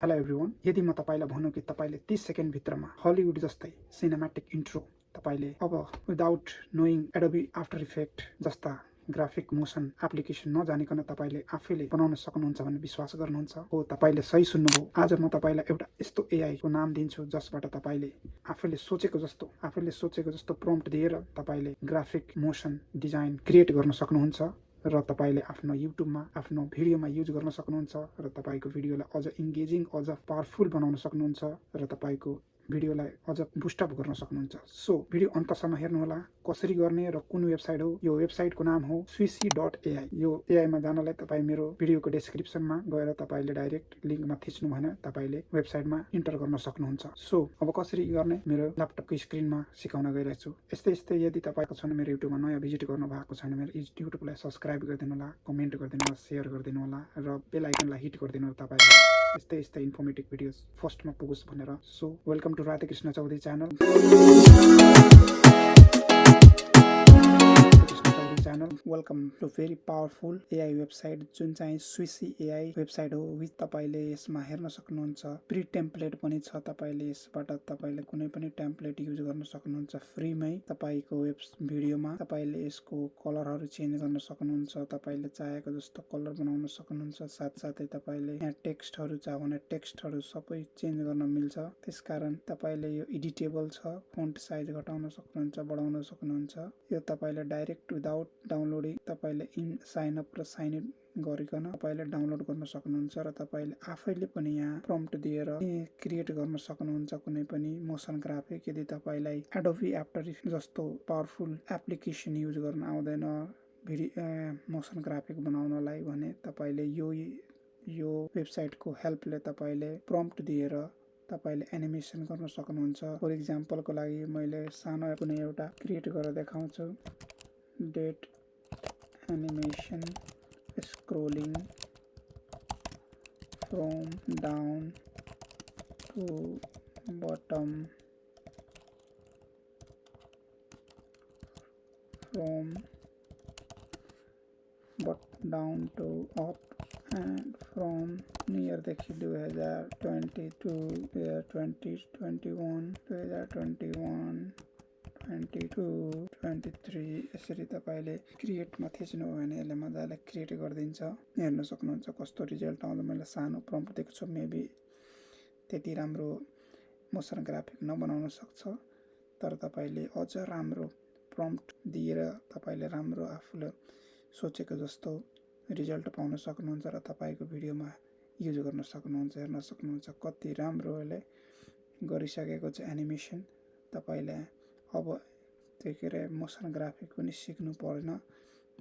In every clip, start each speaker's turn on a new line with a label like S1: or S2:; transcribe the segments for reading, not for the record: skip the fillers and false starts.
S1: Hello everyone, यदि म तपाईँलाई भनौँ कि तपाईँले 30 सेकेन्ड भित्रमा हलिउड जस्तै सिनेम्याटिक इन्ट्रो तपाईँले अब without knowing Adobe after effect जस्ता ग्राफिक मोसन एप्लिकेसन नजानिकन तपाईँले आफैले बनाउन सक्नुहुन्छ भन्ने विश्वास गर्नुहुन्छ? हो, तपाईँले सही सुन्नुभयो। आज म तपाईँलाई एउटा यस्तो एआई को नाम दिन्छु जसबाट तपाईँले आफैले सोचेको जस्तो प्रम्प्ट दिएर तपाईँले ग्राफिक मोसन डिजाइन क्रिएट गर्न सक्नुहुन्छ र तपाईँले आफ्नो युट्युबमा आफ्नो भिडियोमा युज गर्न सक्नुहुन्छ र तपाईँको भिडियोलाई अझ इङ्गेजिङ अझ पावरफुल बनाउन सक्नुहुन्छ र तपाईँको भिडियोलाई अझ बुस्टअप गर्न सक्नुहुन्छ। सो भिडियो अन्तसम्म हेर्नुहोला कसरी गर्ने र कुन वेबसाइट हो। यो वेबसाइटको नाम हो swicy.ai। यो एआईमा जानलाई तपाईँ मेरो भिडियोको डिस्क्रिप्सनमा गएर तपाईँले डाइरेक्ट लिङ्कमा थिच्नु भएन तपाईँले वेबसाइटमा इन्टर गर्न सक्नुहुन्छ। सो अब कसरी गर्ने मेरो ल्यापटपको स्क्रिनमा सिकाउन गइरहेको छु। यस्तै यदि तपाईँको छैन मेरो युट्युबमा नयाँ भिजिट गर्नु भएको छैन मेरो युट्युबलाई सब्सक्राइब गरिदिनु होला, कमेन्ट गरिदिनु होला, सेयर गरिदिनु होला र बेल आइकनलाई हिट गरिदिनु होला तपाईँले यस्तै इन्फर्मेटिभ भिडियोज फर्स्टमा पुगोस् भनेर। So welcome to Radhakrishna Chaudhary channel. Welcome to very powerful AI website जुन चाहिँ स्विसी एआई वेबसाइट हो। विथ तपाईँले यसमा हेर्न सक्नुहुन्छ प्री टेम्प्लेट पनि छ। तपाईँले यसबाट तपाईँले कुनै पनि टेम्प्लेट युज गर्न सक्नुहुन्छ फ्रीमै। तपाईँको भिडियोमा तपाईँले यसको कलरहरू चेन्ज गर्न सक्नुहुन्छ, तपाईँले चाहेको जस्तो कलर बनाउन सक्नुहुन्छ। साथसाथै तपाईँले यहाँ टेक्स्टहरू चाह भने टेक्स्टहरू सबै चेन्ज गर्न मिल्छ। त्यसकारण तपाईँले यो एडिटेबल छ, फोन्ट साइज घटाउन सक्नुहुन्छ, बढाउन सक्नुहुन्छ। यो तपाईँले डाइरेक्ट विदाउट डाउनलोडिङ तपाईँले साइन अप र साइन इन गरिकन तपाईँले डाउनलोड गर्न सक्नुहुन्छ र तपाईँले आफैले पनि यहाँ प्रम्प्ट दिएर क्रिएट गर्न सक्नुहुन्छ कुनै पनि मोसन ग्राफिक। यदि तपाईँलाई एडोबी आफ्टर इफेक्ट जस्तो पावरफुल एप्लिकेसन युज गर्न आउँदैन मोसन ग्राफिक बनाउनलाई भने तपाईँले यो वेबसाइटको हेल्पले तपाईँले प्रम्प्ट दिएर तपाईँले एनिमेसन गर्न सक्नुहुन्छ। फर इक्जाम्पलको लागि मैले सानो कुनै एउटा क्रिएट गरेर देखाउँछु। That animation scrolling from down to bottom, from down to up, and from near देखि 2020 to 2021 2021 22 23 यसरी तपाईँले क्रिएटमा थिच्नुभयो भने यसले मजाले क्रिएट गरिदिन्छ। हेर्न सक्नुहुन्छ कस्तो रिजल्ट आउँछ। मैले सानो प्रम्प्ट दिएको छु, मेबी त्यति राम्रो मोसन ग्राफिक नबनाउन सक्छ, तर तपाईँले अझ राम्रो प्रम्प्ट दिएर तपाईँले राम्रो आफूले सोचेको जस्तो रिजल्ट पाउन सक्नुहुन्छ र तपाईँको भिडियोमा युज गर्न सक्नुहुन्छ। हेर्न सक्नुहुन्छ कति राम्रो यसले गरिसकेको छ एनिमेसन। तपाईँले अब त्यो के अरे मोसन ग्राफिक पनि सिक्नु पर्दैन,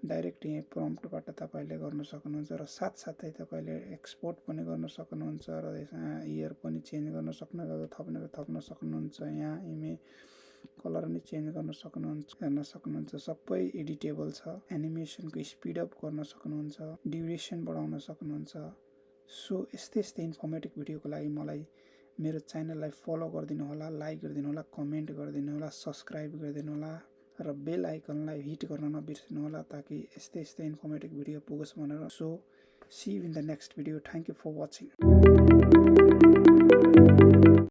S1: डाइरेक्ट यही प्रम्प्टबाट तपाईँले गर्न सक्नुहुन्छ र साथसाथै तपाईँले एक्सपोर्ट पनि गर्न सक्नुहुन्छ र इयर पनि चेन्ज गर्न सक्नुहुन्छ, थप्न सक्नुहुन्छ। यहाँ इमेज कलर पनि चेन्ज गर्न सक्नुहुन्छ। हेर्न सक्नुहुन्छ सबै एडिटेबल छ। एनिमेसनको स्पिड अप गर्न सक्नुहुन्छ, ड्युरेसन बढाउन सक्नुहुन्छ। सो यस्तै इन्फर्मेटिभ भिडियोको लागि मलाई मेरो च्यानललाई फलो गरिदिनु होला, लाइक गरिदिनु होला, कमेन्ट गरिदिनु होला, सब्सक्राइब गरिदिनु होला र बेल आइकनलाई हिट गर्न नबिर्सिनु होला ताकि यस्तै इन्फर्मेटिभ भिडियो पुगोस् भनेर। So see you in the next video. Thank you for watching.